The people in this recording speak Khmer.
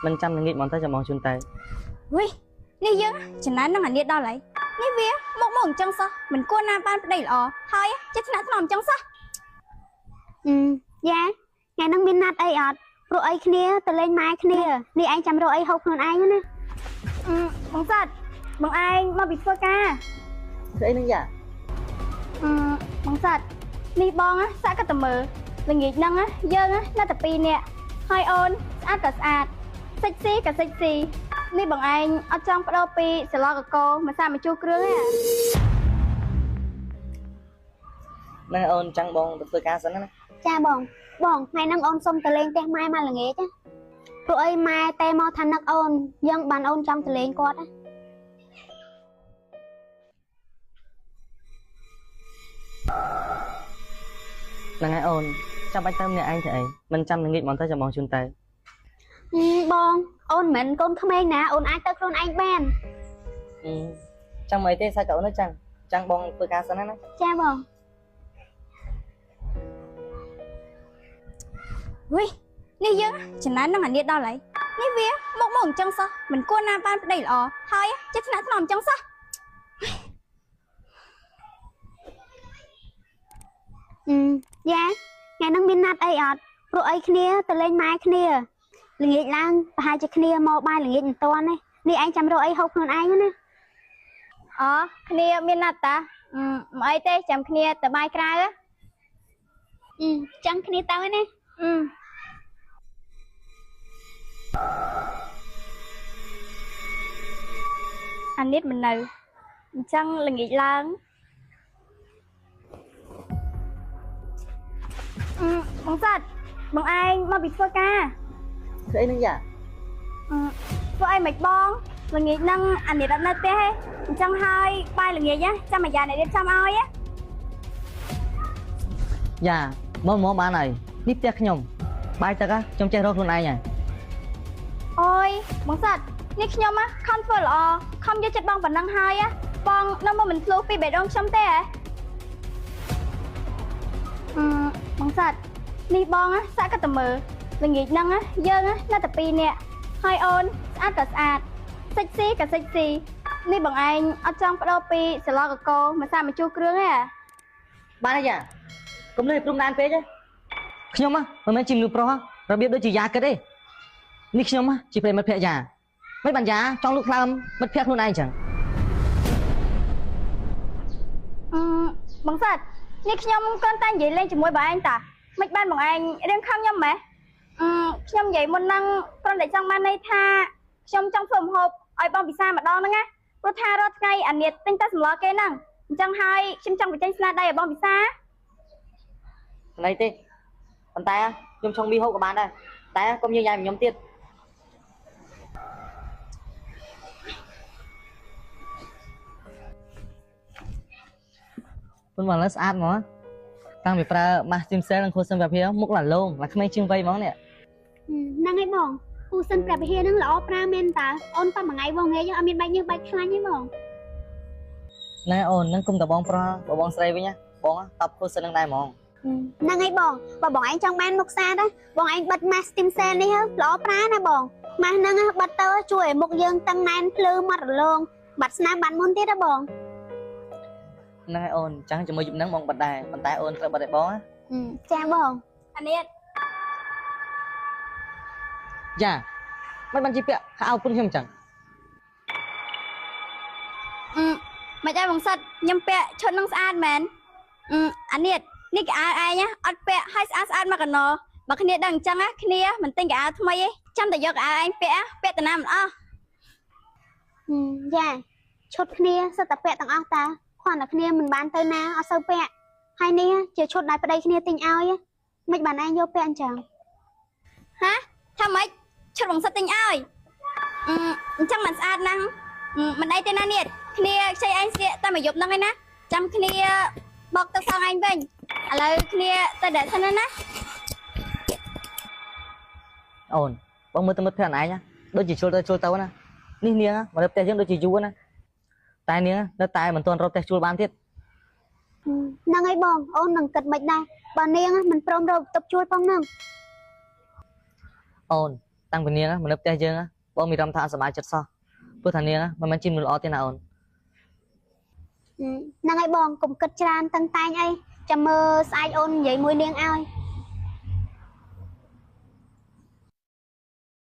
មិនចាំល្ងាចហ្មងទៅចាំបងជូនទៅ វិនេះយើងចំណាននឹងអានេះដល់ហើយនេះវាមកមកអញ្ចឹងសោះមិនគួរណាបានប្តីល្អហើយចិត្តថ្នាក់ថ្នមអញ្ចឹងសោះ អឺយ៉ាថ្ងៃហ្នឹងមានណាត់អីអត់ព្រោះអីគ្នាទៅលេងម៉ែគ្នានេះឯងចាំរកអីហូបខ្លួនឯងណា អឺបងសាត់បងឯងមកពីធ្វើការ ធ្វើអីហ្នឹងយ៉ា អឺបងសាត់នេះបងសាក់ក៏តែមើលល្ងាចហ្នឹងយើងនៅតែពីរនាក់ហើយអូនស្អាតក៏ស្អាតសិចស៊ីក៏សិចស៊ីនេះបងឯងអត់ចង់បដូរពីសឡកកោមកសាមកជួគ្រឿងទេ ហ្នឹងអូនចាំងបងទៅធ្វើការសិនណា ចាបងបងថ្ងៃហ្នឹងអូនសុំទៅលេងផ្ទះម៉ែមកល្ងាចណាព្រោះអីម៉ែតែមកថានឹកអូនយើងបានអូនចង់ទៅលេងគាត់ណា ហ្នឹងហើយអូនចាំបាច់ទៅម្នាក់ឯងទៅអីមិនចាំល្ងាចហ្មងទៅចាំបងជូនទៅ បងអូនមិនមែនកូនក្មេងណាអូនអាចទៅខ្លួនឯងបាន ចាំអីទេសាច់អូនចាំចាំបងធ្វើការសិនណា ចាបង វិនេះយើងចំណាននឹងអានេះដល់ហើយនេះវាមកមកអញ្ចឹងសោះមិនគួរណាបានប្តីល្អហើយចិត្តថ្នាក់ថ្នមអញ្ចឹងសោះ អឺយ៉ាថ្ងៃហ្នឹងមានណាត់អីអត់ព្រោះអីគ្នាទៅលេងម៉ែគ្នាល្ងាចឡើងប្រហែលជាគ្នាមកបាយល្ងាចមិនតាន់ទេនេះឯងចាំរកអីហូបខ្លួនឯងណា អូគ្នាមានណាត់តាមិនអីទេចាំគ្នាទៅបាយក្រៅ អឺចាំគ្នាទៅណា អឺអានេះមិននៅអញ្ចឹងល្ងាចឡើងអឺបងសាត់បងឯងមកពីធ្វើការ ធ្វើអីហ្នឹងយ៉ា ធ្វើអីមិនបងល្ងាចហ្នឹងអានេះអត់នៅផ្ទះទេអញ្ចឹងហើយបាយល្ងាចចាំអាយ៉ាអ្នករៀបចំឲ្យ យ៉ាមកមកបានហើយនេះផ្ទះខ្ញុំបាយទឹកខ្ញុំចេះរកខ្លួនឯងហើយ អូយបងសាត់នេះខ្ញុំខំធ្វើល្អខំយកចិត្តបងប៉ុណ្ណឹងហើយបងនៅមកមិនធ្លុះពីបេះដូងខ្ញុំទេហ៎អឺបងសាត់នេះបងសាក់ក៏តែមើលល្ងាចហ្នឹងយើងនៅតែពីរនាក់ហើយអូនស្អាតក៏ស្អាតសិចស៊ីក៏សិចស៊ីនេះបងឯងអត់ចង់បដូរពីសឡកកោមកសាមកជួគ្រឿងទេ បានហើយយ៉ាកុំលេព្រំដានពេកខ្ញុំមិនមែនជាមនុស្សប្រុសរបៀបដូចជាយ៉ាគិតទេនេះខ្ញុំជាប្រិមិត្តភក្តិយ៉ាមិនបានយ៉ាចង់លូកខ្លើមមិត្តភក្តិខ្លួនឯងចឹង អឺបងសាត់នេះខ្ញុំគ្រាន់តែនិយាយលេងជាមួយបងឯងតាមិនបានបងឯងរៀងខឹងខ្ញុំម៉េះអឺខ្ញុំនិយាយមុនហ្នឹងគ្រាន់តែចង់បានន័យថាខ្ញុំចង់ធ្វើម្ហូបឲ្យបងពិសាម្ដងហ្នឹងណាព្រោះថារាល់ថ្ងៃអានៀតទិញតែសម្លគេហ្នឹងអញ្ចឹងហើយខ្ញុំចង់បញ្ចេញស្នាដៃឲ្យបងពិសា ណៃទេប៉ុន្តែខ្ញុំឆុងមីហូបក៏បានដែរតែកុំញញ៉ៃខ្ញុំទៀតពុនមកលើស្អាតហ្មងតាំងពីប្រើម៉ាស់ស៊ីមសែលនិងខូសិនប្រាភាមុខឡាលោមឡាក្មេងជាងវ័យហ្មងនេះ ហ្នឹងហើយបងគូសិនប្រាភាហ្នឹងល្អប្រើមែនតើអូនប៉មួយថ្ងៃបងងាយអត់មានបែកញើសបែកខ្លាញ់ទេបង ណែអូននឹងគុំតបងប្រុសបើបងស្រីវិញណាបងតបគូសិននឹងដែរហ្មង ហ្នឹងហើយបងបើបងឯងចង់បានមុខស្អាតណាបងឯងបិទម៉ាស់ស្ទីមសែលនេះល្អប្រើណាបងម៉ាស់ហ្នឹងបិទទៅជួយឲ្យមុខយើងតឹងណែនភ្លឺម៉ត់រលោងបាត់ស្នាមបានមុនទៀតណាបង ហ្នឹងហើយអូនចឹងជាមួយយប់ហ្នឹងបងបិទដែរប៉ុន្តែអូនត្រូវបិទឲ្យបងណា ចាបង អានេះ យ៉ាមិនបានជីពាក់ខោអាវពុនខ្ញុំចឹង អឺមិនដែរបងសិតខ្ញុំពាក់ឈុតនឹងស្អាតមែនអឺអានេះនេះកៅអៅឯងអត់ពាក់ឲ្យស្អាតស្អាតមកកណោបើគ្នាដឹងអញ្ចឹងគ្នាមិនទិញកៅអៅថ្មីទេចាំតែយកកៅអៅឯងពាក់ពាក់តាណាមិនអស់ យ៉ាឈុតគ្នាសិតតែពាក់ទាំងអស់តាគ្រាន់តែគ្នាមិនបានទៅណាអត់សូវពាក់ហើយនេះជាឈុតដែលប្តីគ្នាទិញឲ្យមិនបានឯងយកពាក់អញ្ចឹង ហាថាម៉េចឈុតបងសិតទិញឲ្យអឺអញ្ចឹងមិនស្អាតណាស់មិនអីទេណានេះគ្នាខ្ចីឯងស្លៀកតែមួយយប់ហ្នឹងឯណាចាំគ្នាបកទៅសងឯងវិញឥឡូវគ្នាទៅដាក់សិនណា អូនបងមើលទៅមិត្តភក្តិឯងដូចជាជុលទៅជុលទៅណានេះនាងមកនៅផ្ទះយើងដូចជាយូរណាតែនាងនៅតែមិនទាន់រកផ្ទះជួលបានទៀត ហ្នឹងហើយបងអូននឹងគិតមិនដែរបើនាងមិនព្រមរកបន្ទប់ជួលផងហ្នឹង អូន តាំងពីនាងមកនៅផ្ទះយើងបងមានអារម្មណ៍ថាអត់សប្បាយចិត្តសោះព្រោះថានាងមិនមែនជាមនុស្សល្អទេណាអូន ហ្នឹងហើយបងកុំគិតច្រើនតឹងតែងអីចាំមើលស្អែកអូននិយាយមួយនាងឲ្យ